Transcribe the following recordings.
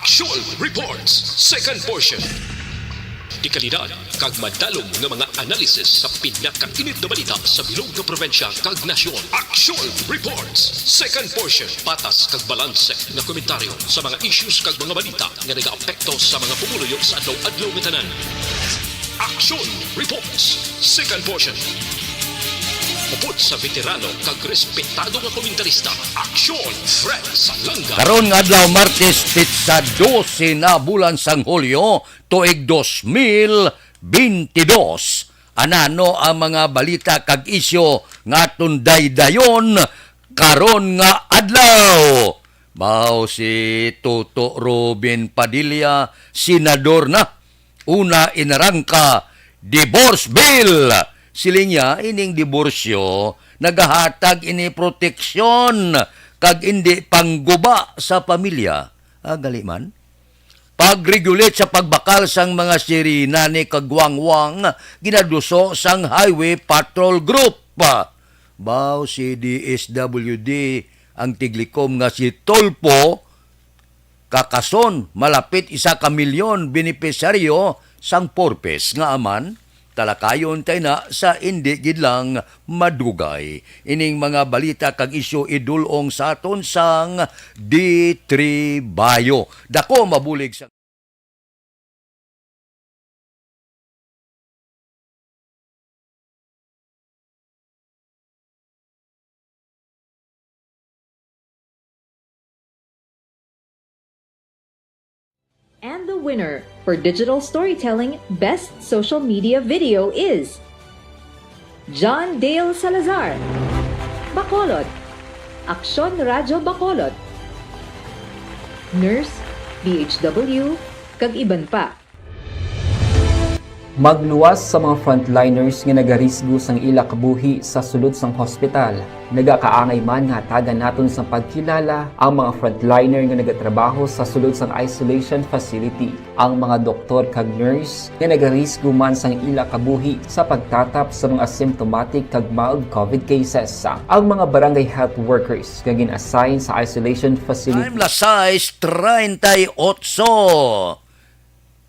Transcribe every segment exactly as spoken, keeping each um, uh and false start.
Aksyon Reports, second portion. Dekalidad kag madalom nga mga analisis sa pinakainit nga balita sa bilog nga probinsya kag nasyon. Aksyon Reports, second portion. Patas kag balanse nga komentaryo sa mga issues kag mga balita nga nagaapekto sa mga pumuluyo sa adlaw-adlaw nga tanan. Aksyon Reports, second portion. Upod sa veterano kag respetado nga komentarista, Aksyon Fred Salanga. Karon nga adlaw, Martes, petsa dose na, bulan sang Hulyo, tuig dos mil bentidós. Anano ang mga balita kag isyu nga aton daydayon karon nga adlaw? Mao si Toto Robin Padilla, senador na. Una, inarangka, divorce bill. Siling niya, ining diborsyo nagahatag ini proteksyon kag indi pangguba sa pamilya. Ah, gali man. Pag-regulate sa pagbakal sang mga sirena ni kagwangwang ginaduso sang Highway Patrol Group. Baw si D S W D ang tiglikom nga si Tulfo Cacazon, malapit isa ka milyon benepisyaryo sang Forbes nga aman, talakayon tay na sa indi gid lang madugay. Ining mga balita kag isyu idul-ong sa aton sang D three Bio. Dako mabulig sa And the winner for Digital Storytelling Best Social Media Video is John Dale Salazar, Bacolod, Aksyon Radyo Bacolod, Nurse, D H W, kag iban pa. Magluwas sa mga frontliners nga nagarisgo sang ila kabuhi sa sulod sang hospital. Nagakaangay man nga hatagan naton sang pagkilala ang mga frontliner nga nagatrabaho sa sulod sang isolation facility, ang mga doktor kag nurse nga nagarisgo man sang ila kabuhi sa pagtatap sa mga asymptomatic kag mild covid cases, ang mga barangay health workers nga gin-assign sa isolation facility. Time, las sais treinta y ocho.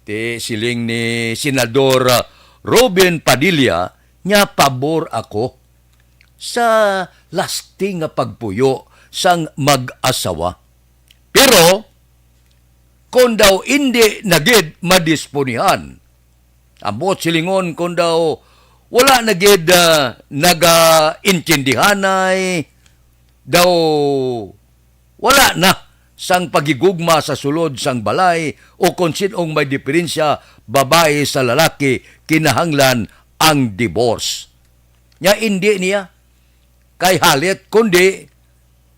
Ti siling ni Senador Robin Padilla, niya pabor ako sa lasting nga pagpuyo sang mag-asawa. Pero kon daw indi na gid madisponihan, ambot silingon, kon daw wala na gid, ah, nagaintindihanay, daw wala na sang paghigugma sa sulod sang balay, o kon sin-ong may diperensya, babayi sa lalaki, kinahanglan ang divorce. Nya indi niya kay halit, kundi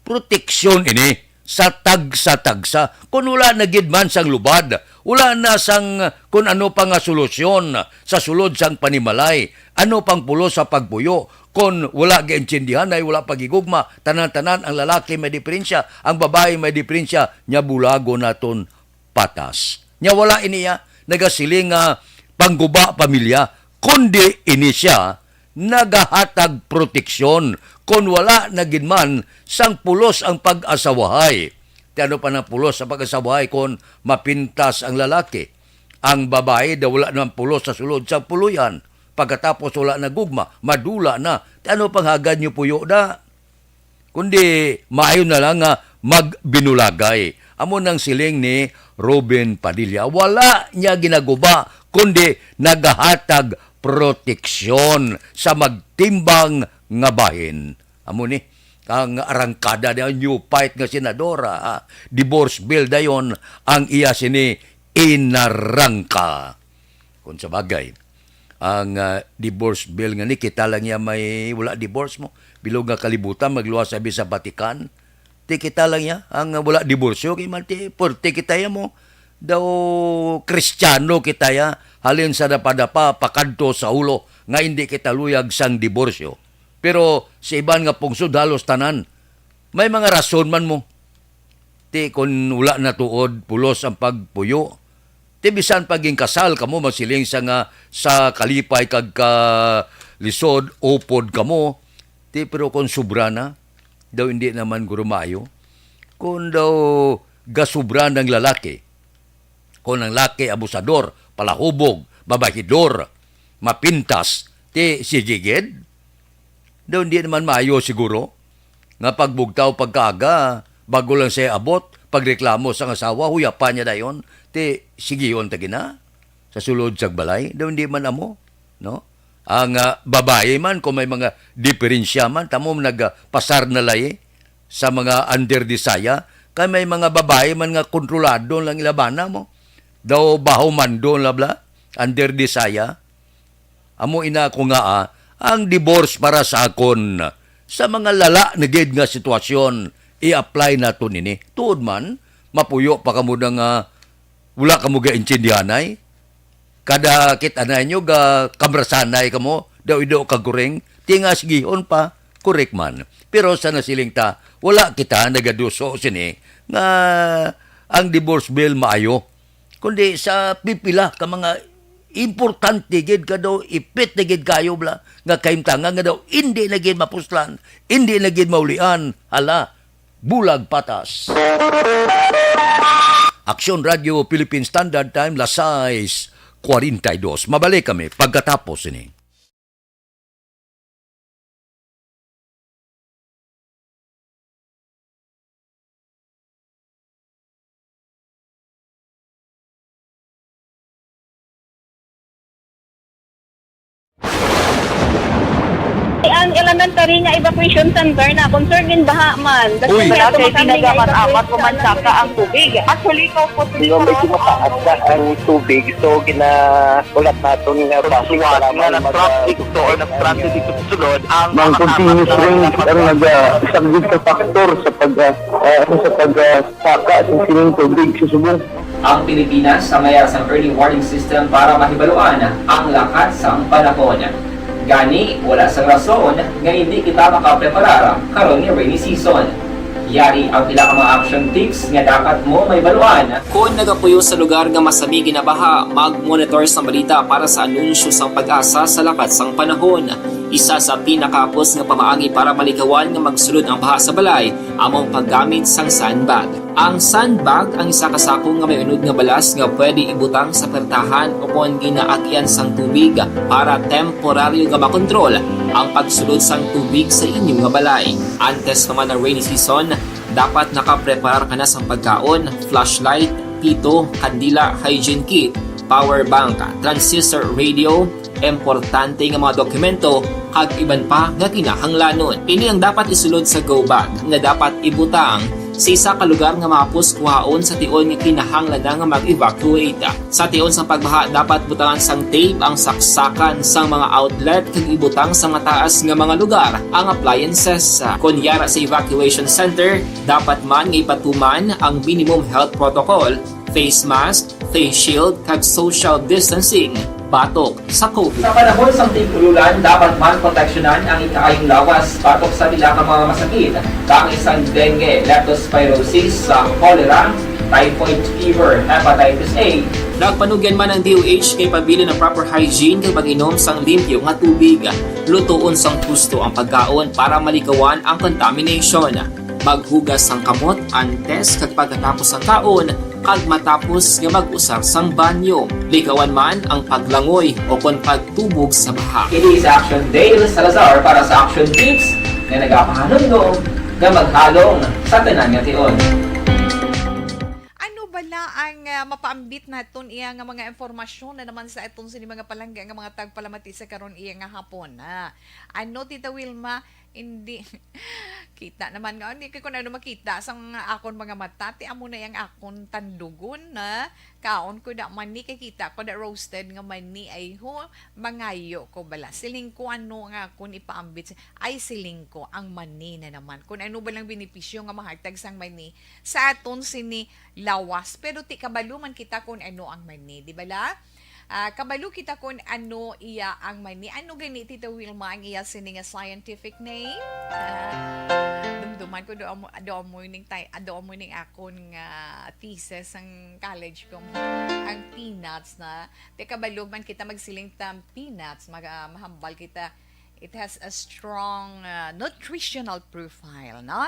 proteksyon ini sa tagsa-tagsa. Kon wala na gid man sang lubad, wala na sang kun ano pa nga solusyon sa sulod sang panimalay, ano pang pulos sa pagpuyo, kon wala gaintindihan ay wala paghigugma, tanan-tanan ang lalaki may diperensya, ang babayi may diperensya, nya bulagon naton patas. Nya wala ini, ah, nagasiling nga pangguba pamilya, kundi ini sia nagahatag proteksyon kon wala na gid man sang pulos ang pag-asawahay. Ti ano pa nang pulos sa pag-asawahay kon mapintas ang lalaki? Ang babayi daw wala naman pulos sa sulod sa puloy-an. Pagkatapos wala na gugma, madula na. Ti ano pang hagad niyo puyo da? Kundi maayo na lang nga magbinulagay. Amo nang siling ni Robin Padilla. Wala niya ginaguba, kundi nagahatag proteksyon sa magtimbang nga bahin. Amo ni, ang arangkada niya, new fight nga senadora, ah, divorce bill dayon ang iya sini inarangka. Kung sa bagay, ang, ah, divorce bill nga ni, kita lang niya may wala divorce mo. Bilog nga kalibutan, magluwas abi sa Vatican. Ti kita lang niya, ang wala diborsyo, kay man ti, pwerte kita ya mo. Daw Kristiyano kita ya, halin sa dapadapa, pakadto sa ulo, nga hindi kita luyag sang diborsyo. Pero sa iban nga pungsod, halos tanan, may mga rason man mo. Ti kon wala na tuod pulos ang pagpuyo, ti bisan pa ginkasal kamo, masiling sa nga sa kalipay kag kalisod, upod kamo, ti pero kon sobra na, daw hindi naman guro maayo. Kon daw gasubra ng lalaki, Kon ang laki abusador, palahubog, mabahidor, mapintas, ti sige gid. Daw hindi naman maayo siguro nga pagbugtaw pagkaaga, bago lang siya abot, pagreklamo sang asawa, huyapan niya dayon, ti sigion ta gina sa sulod sang balay. Daw hindi man amo, no? Ang, ah, babayi man, kung may mga diferensya man, tamo nagpasar na lay sa mga under the saya, kay may mga babayi man nga kontrolado lang ilabana mo. Daw baho mando na bla, under the saya. Amo ina ko nga, ah, ang divorce para sa akon, sa mga lala na gid nga sitwasyon, i-apply nato nini. Tuod man, mapuyo pa kamo na nga wala kamo gaintindihanay. Kada kita na inyo, ga kamrasanay kamo, daw ido ka guring, tinga sigihon pa, correct man. Pero sa nasiling ta, wala kita nagaduso sini nga ang divorce bill maayo. Kundi sa pipila ka mga importante gid ka daw, ipit na gid kayo bla, nga kahimtangan nga daw, hindi na gid mapuslan, hindi na gid maulian. Hala, bulag patas. Aksyon Radio Philippine Standard Time, las sais cuarenta y dos. Mabalik kami pagkatapos ini. Ang elementary nga evacuation center na concerned din baha man. Uy. Kasi wala kay tinaga man amat ko man saka ang tubig. Actually, ko po. Di ba may tumataas na ang tubig? So, ginahulat naton nga balik nga mag- nag-traffic to or nag-transit dito sa sulod ang mga continuous rain ang naga-, isa gid ka factor sa pag, ah, ah, sa pag, ah, saka sa sining tubig sa subong. Ang Pilipinas ang mayar sang early warning system para mahibaluan ang lakat sang panahon. Gani, wala sang rason nga hindi kita makapreparar karon nga rainy season. Yari ang pila ka mga action tips nga dapat mo mahibaluan. Kon nagapuyo sa lugar nga masami ginabaha, mag-monitor sang balita para sa anunsyo sang PAGASA sa lakat sang panahon. Isa sa pinakahapos nga pamaagi para malikawan nga magsulod ang baha sa balay amo ang paggamit sang sandbag. Ang sandbag ang isa ka sako nga may unod nga balas nga pwede ibutang sa pertahan o kon ginaagian sang tubig para temporaryo nga makontrol ang pagsulod sang tubig sa inyo nga balay. Antes pa man ang rainy season, dapat nakapreparar ka na sang pagkaon, flashlight, pito, kandila, hygiene kit, power bank, transistor radio, importante nga mga dokumento, kag iban pa nga kinahanglanon. Ini ang dapat isulod sa go bag nga dapat ibutang sa isa ka lugar nga mahapos kuhaon sa tion nga kinahanglan na nga mag-evacuate. Sa tion sang pagbaha, dapat butangan sang tape ang saksakan sang mga outlet kag ibutang sa mataas nga mga lugar ang appliances. Kon yara sa evacuation center, dapat man nga ipatuman ang minimum health protocol, face mask, face shield, kag social distancing batok sa COVID. Sa panahon sang tig-ululan, dapat man proteksyonan ang ikaayong lawas batok sa pila ka mga masakit, kaangay sang dengue, leptospirosis, sa cholera, typhoid fever, hepatitis A. Nagpanugyan man ang D O H kay pabilin ang proper hygiene kag pag-inom sang limpyo nga tubig. Lutoon sang husto ang pagkaon para malikawan ang contamination. Maghugas sang kamot antes kag pagkatapos sang kaon, kag matapos nga mag-usar sang banyo. Likawan man ang paglangoy o kon pagtubog sa baha. Ini si Action Dale Salazar para sa Action Tips nga nagapahanumdom nga maghalong sa tanan nga tion. Ano bala ang, ah, mapaambit naton iya nga mga impormasyon na naman sa aton sini mga palangga nga mga tagpalamati sa karon iya nga hapon, ah? Ano, Tita Wilma? Hindi. Kita naman nga, hindi ko kung ano makita sa mga akon mga mata. Ti amo na yang akon tandugon na kaon ko da mani, kay kita ko da roasted nga mani. Ay ho, mangayo ko bala. Siling ko ano nga akon ipaambit. Ay, siling ko, ang mani na naman. Kung ano ba lang benepisyo nga mahatag sang mani sa aton sini lawas. Pero ti kabalo man kita kung ano ang mani, di bala? Ah, kabalo kita kon ano iya ang mani. Ano gani, Tita Wilma, ang iya sini nga scientific name? Ah, dumduman ko, do amo, do amo ning tay-, do amo ning akon nga thesis sang college ko. Ang peanuts na. Te, kabalo man kita magsiling ta peanuts, mag-, ah, mahambal kita. It has a strong, ah, nutritional profile, no?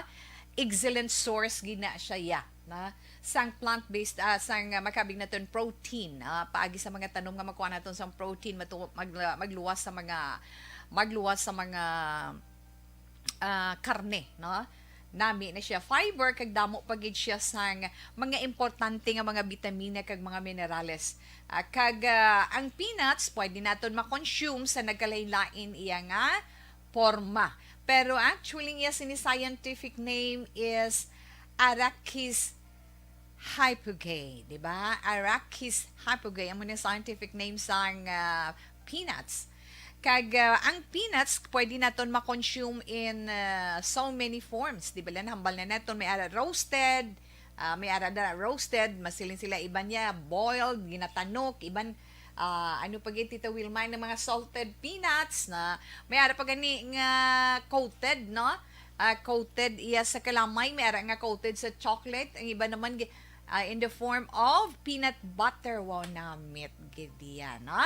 Excellent source gina siya, ya. na sang plant-based, ah, sang, ah, makabig naton protein, ah, paagi sa mga tanom nga makuha naton sang protein, matu-, mag-, magluwas sa mga, magluwas sa mga, ah, karne, no? Nami na siya fiber, kag damo pa gid siya sang mga importante nga mga bitamina kag mga minerales. Ah, kag, ah, ang peanuts pwede naton ma-consume sa nagkalain-lain iya nga porma. Pero actually, iya sini scientific name is Arachis hypogae, di ba? Arachis hypogae, amo ni scientific name sang, ah, peanuts. Kag, ah, ang peanuts, pwede naton ma-consume in, ah, so many forms. Di ba, lang hambal na naton, may ara roasted, ah, may ara na roasted, masiling sila, iban niya boiled, ginatanok, iban, ah, ano pa gid, Tita Wilma, ng mga salted peanuts na may ara pa gani nga coated, no? Ah, coated iya sa kalamay, may ara nga coated sa chocolate, ang iba naman gi-, ah, in the form of peanut butter. Wow, namit gid iya, no?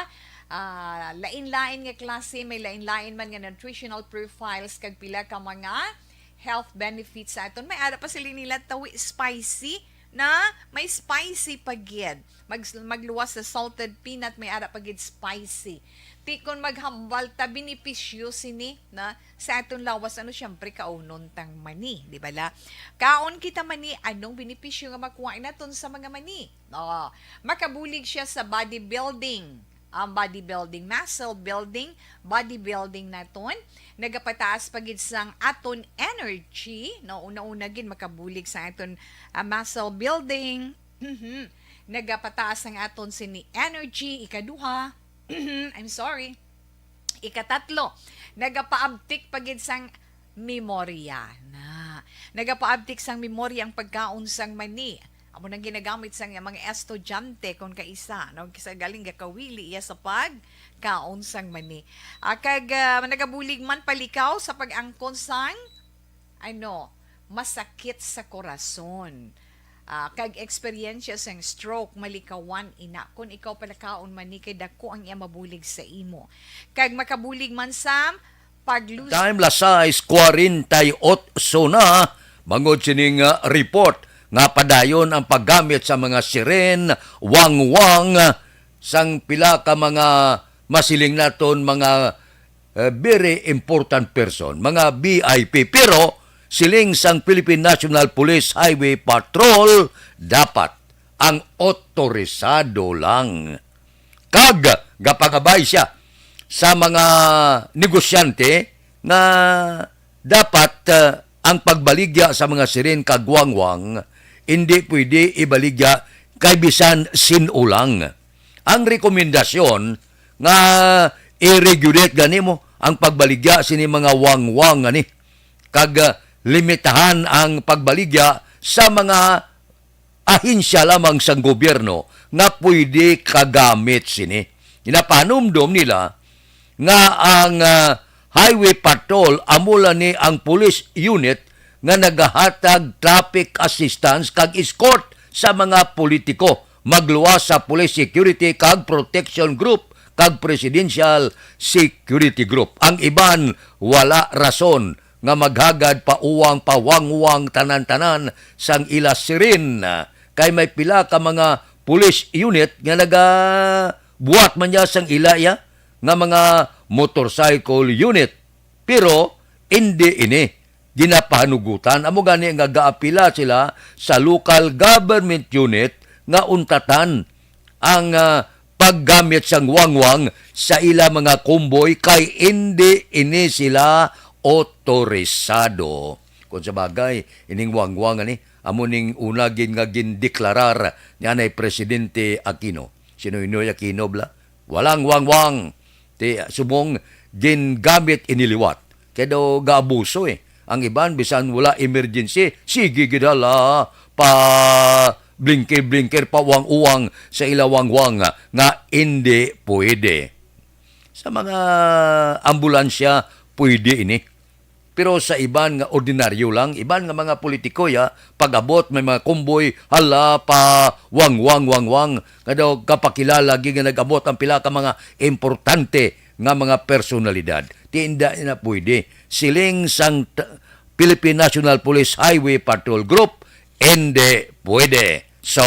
Ah, lain-lain nga klase, may lain-lain man nga nutritional profiles kag pila ka mga health benefits sa aton. May ara pa sila nila tawi spicy, na may spicy pa gid. Mag-, magluwas sa salted peanut, may ara pa gid spicy. Ti kon maghambal ta, benepisyo sini na sa aton lawas, ano, siyempre, kaunon tang mani, di ba la? Kaon kita mani, anong benepisyo nga makuha naton sa mga mani? Oh, makabulig siya sa body building. Ang body building, muscle building, body building naton, nagapataas pa gid sang aton energy, no? Una-una gid makabulig sa aton, ah, muscle building. Mhm. Nagapataas ang aton sini energy, ikaduha. I'm sorry. Ikatatlo, nagapaabtik pa gid sang memorya na. Nagapaabtik sang memorya ang pagkaon sang mani. Amo nang ginagamit sang mga estudyante kon kaisa, no? Kisa galing gakawili iya sa pagkaon sang mani. Ah, kag, ah, nagabulig man palikaw sa pag-angkon sang, ano, masakit sa korason. Ah, kag eksperyensya sang stroke, malikawan ina. Kon ikaw palakaon mani, kay dako ang iya mabulig sa imo. Kag makabulig man sa pagluso. Time, las sais cuarenta y ocho na, bangod sining, ah, report nga padayon ang paggamit sa mga siren, wangwang, ah, sang pila ka mga masiling naton mga, eh, very important person, mga V I P. Pero siling sang Philippine National Police Highway Patrol, dapat ang otorisado lang. Kag gapangabay siya sa mga negosyante nga dapat, ah, ang pagbaligya sa mga sirin kag wangwang indi pwede ibaligya kay bisan sin-o lang. Ang rekomendasyon nga i-regulate gani mo ang pagbaligya sini mga wangwang gani, kag, ah, limitahan ang pagbaligya sa mga ahensya lamang sang gobyerno nga pwede kagamit sini. Ginapanumdom nila nga ang, ah, Highway Patrol amo lang ni ang police unit nga nagahatag traffic assistance kag escort sa mga politiko, magluwas sa Police Security kag Protection Group kag Presidential Security Group. Ang iban wala rason nga maghagad pa uwang pawangwang tanan-tanan sang ila sirin, kay may pila ka mga police unit nga nagabuhat man niya sang ila iya nga mga motorcycle unit. Pero indi ini ginapahanugutan. Amo gani nga gaapila sila sa local government unit nga untatan ang, ah, paggamit sang wangwang sa ila mga convoy kay indi ini sila otorisado. Kung sa bagay, ining wangwang ani, amo ning una gid nga gindeklarar ni anay Presidente Aquino. Si Noynoy Aquino bala, walang wangwang. Ti, subong gingamit ini liwat. Kay daw gaabuso eh. Ang iban, bisan wala emergency, sige gid hala, pa blinker-blinker, pa uwang-uwang sa ila wangwang nga indi pwede. Sa mga ambulansya, pwede ini. Pero sa iban nga ordinaryo lang, iban nga mga politiko, ya, pag-abot may mga convoy, hala, pa wangwang, wangwang, nga daw kapakilala gid nga nag-abot ang pila ka mga importante nga mga personalidad. Ti indi na pwede. Siling sang t-, Philippine National Police Highway Patrol Group, Indi pwede. So,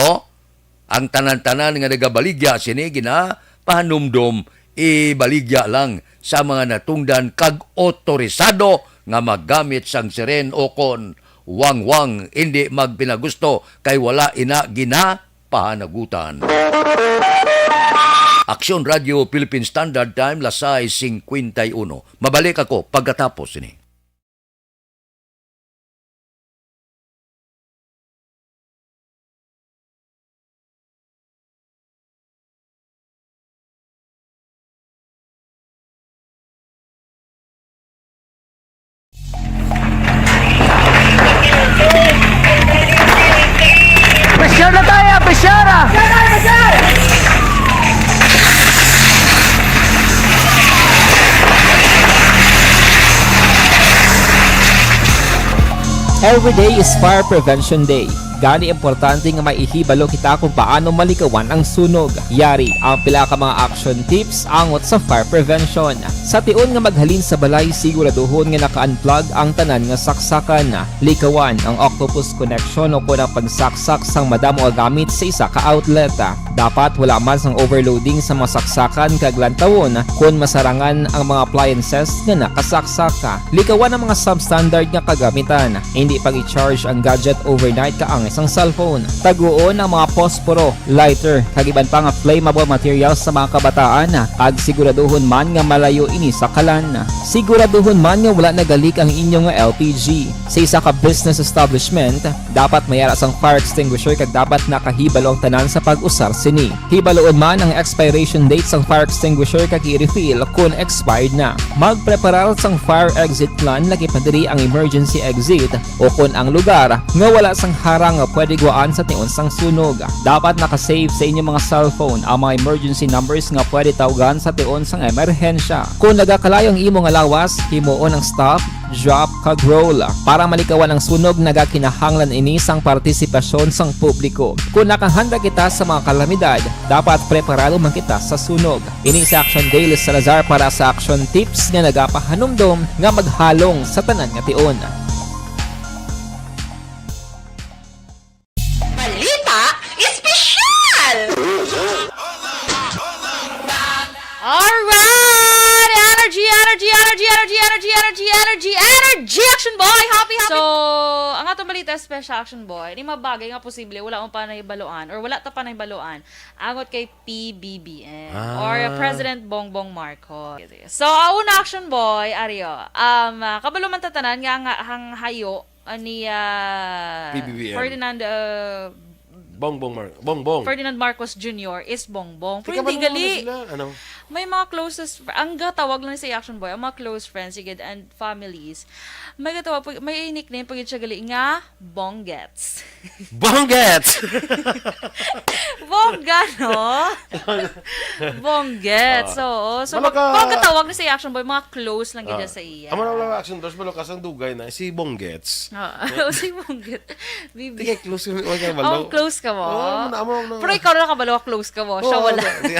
ang tanan-tanan nga nagabaligya sini ginapahanumdom, ibaligya lang sa mga natungdan kag otorisado nga maggamit sang siren o kon wangwang, indi magpinagusto kay wala ina ginapahanagutan. Aksyon Radio Philippine Standard Time, las sais cincuenta y uno. Mabalik ako pagkatapos sini. Pressure na tayo, pressure! Every day is Fire Prevention Day. Gani, importante nga may ihibalo kita kung paano malikawan ang sunog. Yari ang pila ka mga action tips angot sa fire prevention. Sa tion nga maghalin sa balay, siguraduhon nga naka-unplug ang tanan nga saksakan. Likawan ang octopus connection o kon ang pagsaksak sang madamo nga gamit sa isa ka outlet. Dapat wala man sang overloading sa mga saksakan kag lantawon kon masarangan ang mga appliances nga nakasaksak. Likawan ang mga substandard nga kagamitan. Hindi pag-i-charge ang gadget overnight kaangay sang cellphone. Taguon ang mga posporo, lighter, kag iban pa nga flammable materials sa mga kabataan, kag siguraduhon man nga malayo ini sa kalan. Siguraduhon man nga wala nagalik ang inyo nga L P G. Sa isa ka business establishment, dapat may ara sang fire extinguisher kag dapat nakahibalo ang tanan sa pag-usar sini. Hibaluon man ang expiration date sang fire extinguisher kag i-refill kon expired na. Magpreparar sang fire exit plan, lakip na diri ang emergency exit o kon ang lugar nga wala sang harang nga pwede gwaan sa tion sang sunog. Dapat naka-save sa inyo mga cellphone ang mga emergency numbers nga pwede tawgan sa tion sang emerhensya. Kon nagakalayo ang imo nga lawas, himuon ang stop, drop, kag roll. Para malikawan ang sunog, nagakinahanglan ini sang partisipasyon sang publiko. Kon nakahanda kita sa mga kalamidad, dapat preparado man kita sa sunog. Ini si Action Daily Salazar para sa Action Tips nga nagapahanumdom nga maghalong sa tanan nga tion. Balita Espesyal! Alright! Energy, energy, energy, energy, energy, energy, energy, energy, Action Boy! Happy, happy! So, ang atong balita special, Action Boy, ni mabagay nga posible wala mo pa nahibaluan or wala ta pa nahibaluan angot kay P B B M Ah. or President Bongbong Marcos. So, ang una, Action Boy, Ario, um, ah, kabalo man ta tanan nga ang, ang hayo ah, ni, ah, P B B M. Ferdinand, ah, Bongbong Mar-, Bongbong. Ferdinand Marcos Junior is Bongbong. Pero Tika hindi man mo gali. Sila, ano? May mga closest fr-, ang gatawag lang sa Action Boy, ang mga close friends, sigid, and families. May gatawag, pag-, may nickname pag siya gali nga Bonggets. Bonggets! Bongga, no? Bonggets, Ah. oo. So, Balo mag-, ka- pag gatawag na sa Action Boy, mga close lang gid Ah. sa iya. Amo na lang Action Boy, balo ka sang dugay na, si Bonggets. Oo, si Bonggets. Bibi. Tika, close kami, wala ka balo. Oh, close ka mo? Oo, amo na, amo na. Pero ikaw na nakabalo, close ka mo. Siya Oo, wala. Di-,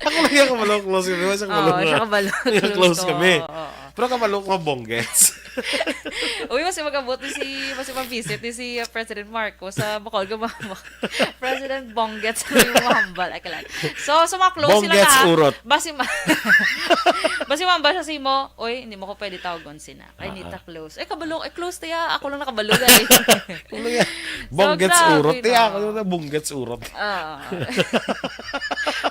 ako lang yung kabalo, close kami. Wala siyang Oo, kabalo nga. Siya kabalo, Yung close close ka kami. mo. Oo, oo. Pero kabalo ko, Bonggets. Uy, mas magabot ni si, mas mag-visit ni si, uh, President Marcos sa Bacolod nga mga President Bonggets ang imong hambal. Ay, kalan. So, so mga close sila Bonggets na. Urot. Basi ma-, basi mambal siya sa imo, "Oy, hindi mo ko pwede tawagon sina. Kay Ah, nita ah. close." Eh, kabalo, eh, close tiya. Ako lang nakabalo, gali. Ano yan? So, Bonggets grabe, urot. Tiya, no? Ako na Bonggets urot. Ah.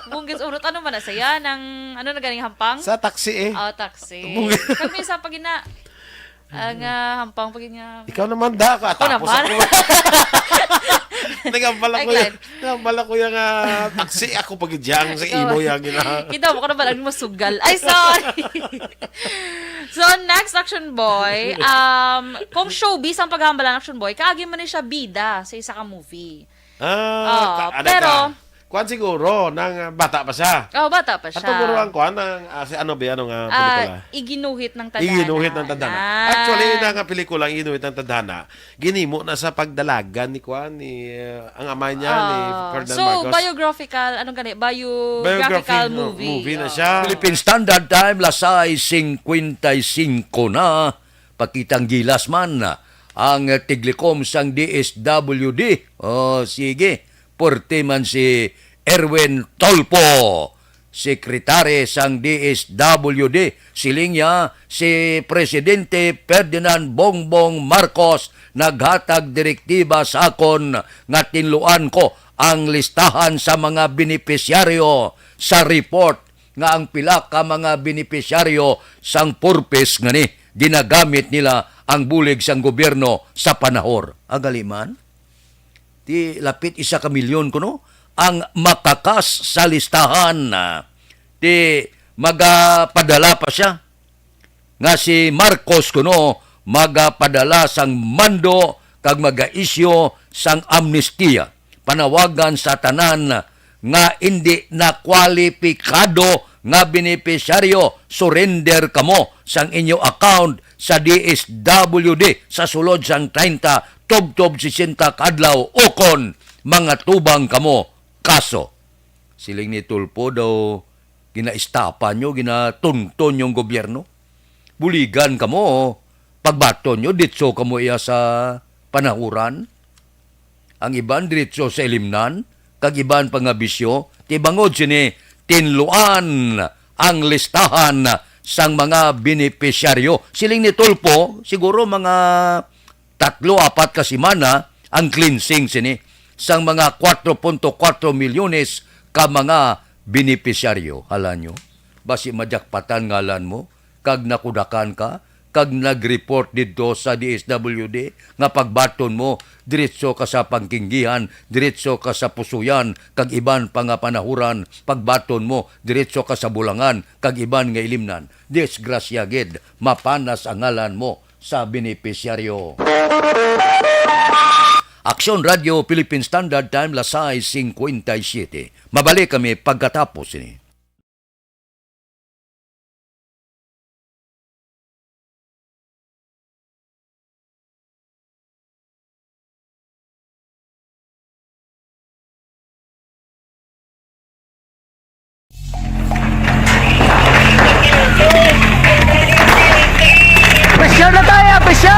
Bonggets urot. Ano man na saya? Nang, ano na ganing hampang? Sa taxi eh. Oh, taxi. Bonggets. Kami sa pagina, ang, ah, hampang pag niya. Ikaw naman, da, ka, Ako tapos naman. ako. Nagambala Ay, ko yan. Glenn. Nagambala ko yung, ah, taxi. Ako pag-idyang sa Ikaw. imo yung gina- Kita mo ko na ba lang masugal? Ay, sorry. So, next, Action Boy. Um, kung showbiz ang paghambalan, Action Boy, kaagi man ni siya bida sa isa ka movie. Ah, Oo, ka-, ano pero ka? Kuwan siguro, nang, ah, bata pa siya. Oh, bata pa siya. Ato guro ang kuwan, ang, ah, si ano ba, ano nga Ah, pelikula? Iginuhit ng Tadhana. Iginuhit ng Tadhana. Ah. Actually, ina nga pelikula, Iginuhit ng Tadhana, ginimo na sa pagdalagan ni kuwan, ni, ah, ang amay niya, ni Ah. Ferdinand So, Marcos. biographical, anong gani? Biographical Biography, no, movie. movie na Oh. siya. Philippine Standard Time, las sais cincuenta y cinco na. Pakitang gilas man, ang tiglikom sang D S W D. Oh, sige. Purti man si Erwin Tulfo, sekretary sang D S W D. Siling niya, si Presidente Ferdinand Bongbong Marcos naghatag direktiba sa akon nga tinluan ko ang listahan sa mga benepisyaryo sa report nga ang pila ka mga benepisyaryo sang Forbes ngani ginagamit nila ang bulig sang gobyerno sa panahor. Agali man, ti lapit isa ka milyon kuno ang makakas sa listahan. Ti magapadala pa sia nga si Marcos kuno magapadala sang mando kag magaisyu sang amnestiya, panawagan sa tanan nga indi na kwalipikado nga benepisyaryo, surrender kamo sang inyo account sa D S W D sa sulod sang treinta tubtob sesenta ka adlaw, ukon mangatubang kamo kaso. Siling ni Tulfo daw, ginaestapan nyo, ginatunton yung gobyerno. Buligan kamo, pagbaton nyo, ditso kamo iya sa panahuran. Ang iban diretso sa ilimnan, kag iban pa nga bisyo, ti bangod sini tinluan ang listahan sang mga benepisyaryo. Siling ni Tulfo, siguro mga tatlo, apat ka semana ang cleansing sini sang mga kwatro punto kwatro milyones ka mga benepisyaryo. Hala nyo, basi majakpatan ngalan mo, kag nakudakan ka, kag nag-report didto sa D S W D nga pagbaton mo, diretso ka sa Pangkinggihan, diretso ka sa Pusuyan, kag iban pa nga panahuran, pagbaton mo, diretso ka sa Bulangan, kag iban nga ilimnan. Disgrasya gid, mapanas ang ngalan mo sa benepisyaryo. Aksyon Radio Philippine Standard Time, las sais cincuenta y siete. Mabalik kami pagkatapos ini. Pressure na tayo, pressure!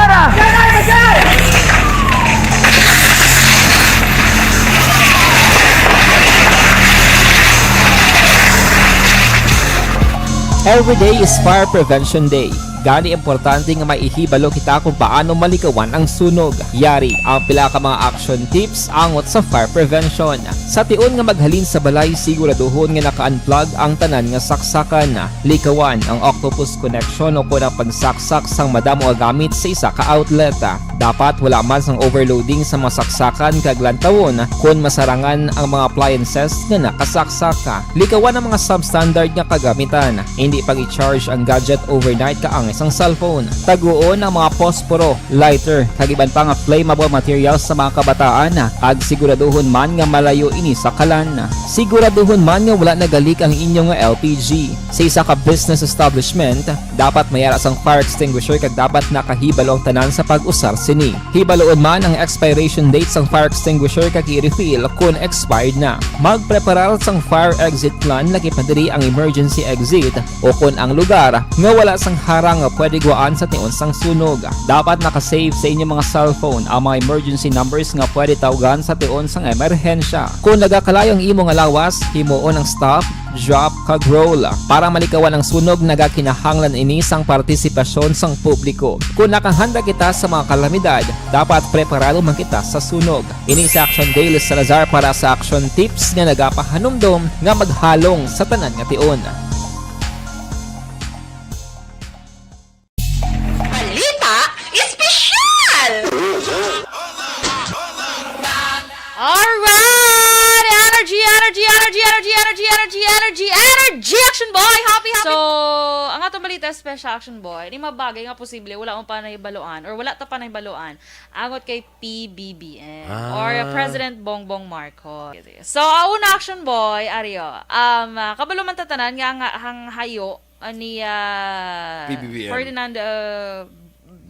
Every day is Fire Prevention Day. Gani, importante nga may ihibalo kita kung paano malikawan ang sunog. Yari ang pila ka mga action tips angot sa fire prevention. Sa tion nga maghalin sa balay, siguraduhon nga naka-unplug ang tanan nga saksakan. Likawan ang octopus connection o kon ang pagsaksak sang madamo nga gamit sa isa ka outlet. Dapat wala man sang overloading sa mga saksakan kag lantawon kon masarangan ang mga appliances nga nakasaksak. Likawan ang mga substandard nga kagamitan. Indi pag-i-charge ang gadget overnight kaangay sang cellphone. Taguon ang mga posporo, lighter, kag iban pa nga flammable materials sa mga kabataan, kag siguraduhon man nga malayo ini sa kalan. Siguraduhon man nga wala nagalik ang inyo nga L P G. Sa isa ka business establishment, dapat may ara sang fire extinguisher kag dapat nakahibalo ang tanan sa pag-usar sini. Hibaluon man ang expiration date sang fire extinguisher kag i-refill kon expired na. Magpreparar sang fire exit plan, lakip na diri ang emergency exit o kon ang lugar nga wala sang harang nga pwede gwaan sa tion sang sunog. Dapat naka-save sa inyo mga cellphone ang mga emergency numbers nga pwede tawgan sa tion sang emerhensya. Kon nagakalayo ang imo nga lawas, himuon ang stop, drop, kag roll. Para malikawan ang sunog, nagakinahanglan ini sang partisipasyon sang publiko. Kon nakahanda kita sa mga kalamidad, dapat preparado man kita sa sunog. Ini si Action Dale Salazar para sa Action Tips nga nagapahanumdom nga maghalong sa tanan nga tion. Balita Espesyal! Alright! Energy, energy, energy, energy, energy, energy, energy, energy, energy, Action Boy! Happy, happy! So, ang atong balita special, Action Boy, ni mabagay nga posible wala mo pa nahibaluan or wala ta pa nahibaluan angot kay P B B M Ah. or President Bongbong Marcos. So, ang una, Action Boy, Ario, um, ah, kabalo man ta tanan nga ang, ang hayo ani, ah, P B B M. Ferdinand, ah,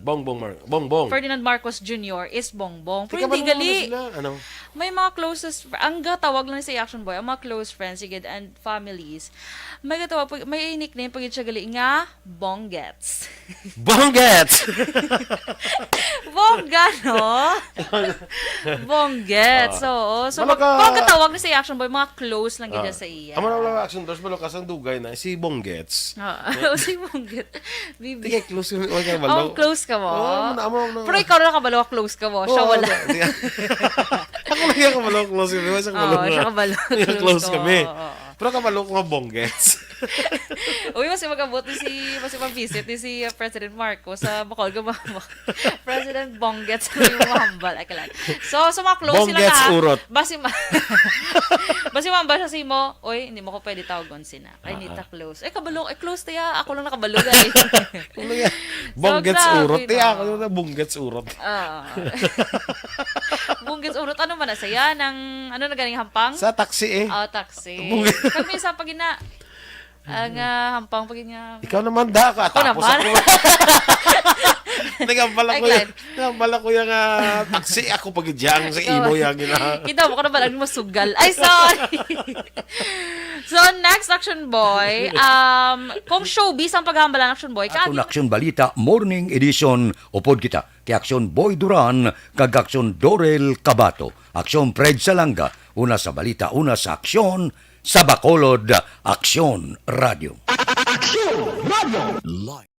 Bongbong Mar-, Bongbong. Ferdinand Marcos Junior is Bongbong. Pero Tika, hindi gali. Sila? Ano? May mga closest fr-, ang gatawag lang sa Action Boy, ang mga close friends, sige, and families. May gatawag, pag-, may nickname pag siya gali nga Bonggets. Bonggets! Bongga, no? Bonggets, Ah. oo. So, Wala mag- ka- pag gatawag ni sa Action Boy, mga close lang gid Ah. sa iya. Amo na lang ang Action Boy, balo ka sang dugay na, si Bonggets. Oo, si Bonggets. Bibi. Tingay close kami, wala ka Oh, balo. Close ka mo? Oo, amo na, amo na. Pero ikaw na kabalo, close ka mo. Siya Oo, wala. wala. Di- Ako lang yung kabalo, close kami. Wala siya kabalo. Oo, siya kabalo, Yung close close ko. kami. Oo, oo. Pero kabalo ko nga Bonggets. Uy, mas magabot ni si, mas mag-visit ni si uh, President Marcos sa Bacol ka ba? President Bonggets ko yung mahambal. Ay, kalan. So, so mga close sila Bonggets ka. Urot. Basi ma- Basi mahambal siya si mo, oy, hindi mo ko pwede tawagon sina. Kay hindi ta close. Eh, kabalo, eh, close tayo. Ako lang nakabalo, guys. Ano yan? Bonggets grabe, Urot. no? Kaya ako yung Bonggets Urot. Ah. Bonggets Urot. Ano man na saya? Nang, ano na ganing hampang? Sa taxi eh. Oh, taxi. Bonggets. Kami sa pagina. Ang ah, hampang pagina. Ikaw naman da ka. Ako Tapos naman. ako. Nagambala Ay, ko yung, Glenn. nagambala ko yung ah, taxi. Ako pag-idyang sa imo yung gina. Kita mo ko na ba lang masugal? Ay, sorry. So, next Action Boy, um, kung showbiz ang paghambalan, Action Boy, Aton kagi- Aksyon Balita Morning Edition, upod kita kay Aksyon Boy Duran kag Aksyon Dorel Kabato. Aksyon Fred Salanga, una sa balita, una sa aksyon, sa Bacolod, Aksyon Radio. Aksyon Radio! Live.